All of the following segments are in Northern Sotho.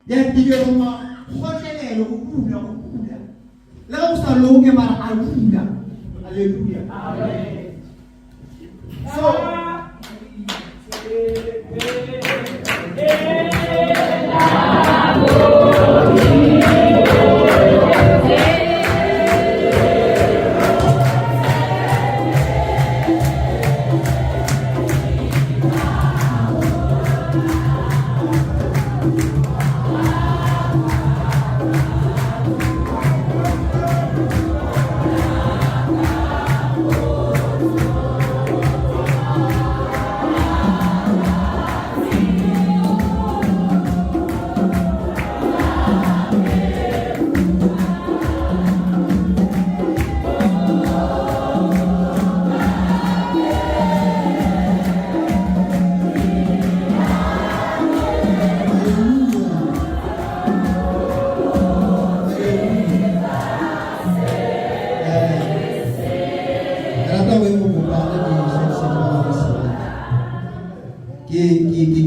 Ya developa kgotlelelo, go dula, go dula. Le ge go sa loke mara a dula. Hallelujah. Amen. So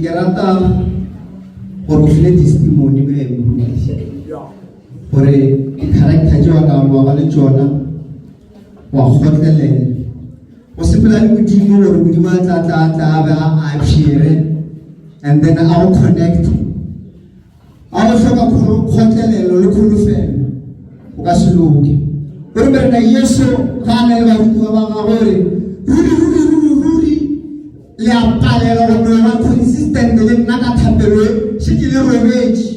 ke rata gore o file testimony gore di-character tše wa ka wa ba le tšona wa kgotlelela o sepela le modimo gore modimo a tla tla tla be a appeare and then a go connect a go hloka kgotlelelo le kholofelo o ka se loke o re morena yesu ga a na le barutiwa ba gagwe gore ruri ruri ruri ruri le a palelwa go no ba consistent le nna ka thapelo e šetše le robetše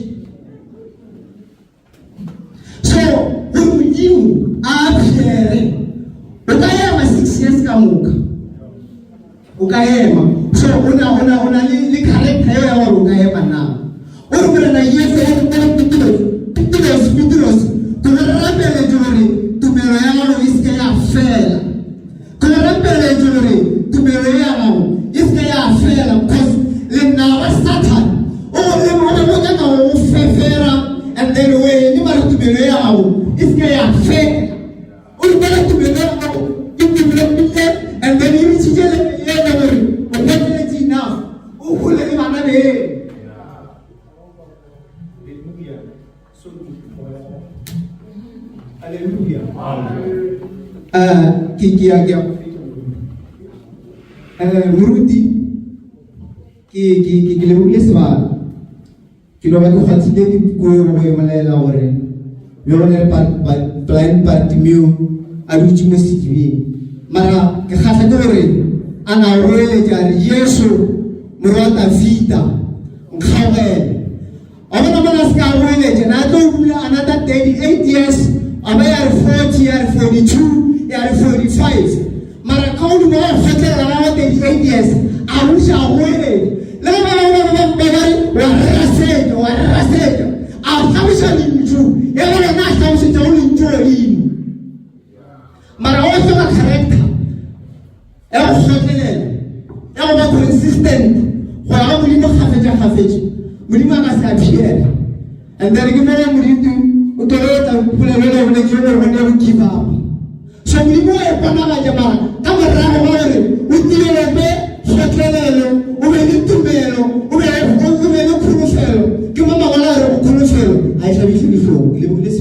so gore modimo a appeare o ka ema six years ka moka o ka ema so o na o na o na le le character eo ya gore o ka ema na o re morena yesu Petros Petros ke go rapeletše gore tumelo ya gago e seke ya fela Ke go rapeletše gore tumelo ya gago e se ke ya fela because lenaba Satan o o o nyaka go go fefera and then wene mare tumelo ya gago e se ke ya fela. O rutela tumelo ya gago e developile and then e reachitše le yena gore o kgotleletše enough o hole le bana beno. Hallelujah. So Hallelujah. Eh, ke ke ya ke ya eh moruti ke ke ke ke lebogile sebaka ke no ba ke kgwathile ke puo e go e bolela gore yo go ne le blind Bartimeo a dutše mo sedibeng mara ke kgahla ke gore a na goeletša re Jesu morwa Dafita nkgaogele A bona mona se ka goeletša na tlo dula another 38 years a ba ya re 40 ya re 42 ya re 45 mara ka godimo ga go kgotlelela ga 38 years a buša a goeletša le ge ba bangwe ba ba ba re wa rasetša wa rasetša a hlaboša lentšu e le gona a hlabošetšago lentšu godimo mara o hloka character ya go kgotlelela ya go ba consistent go ya ga modimo kgafetša-kgafetša modimo a ka se appear and then ke mona modimo o tlogetsa polelo le boletse gore go ne go give up so modimo o e ponagatša mara ka morago ga gore o develope kgotlelelo o be le tumelo o be le kholofelo ke mo mangwalo a re go kholofelo ga e hlabiše dihlong ke lebogile.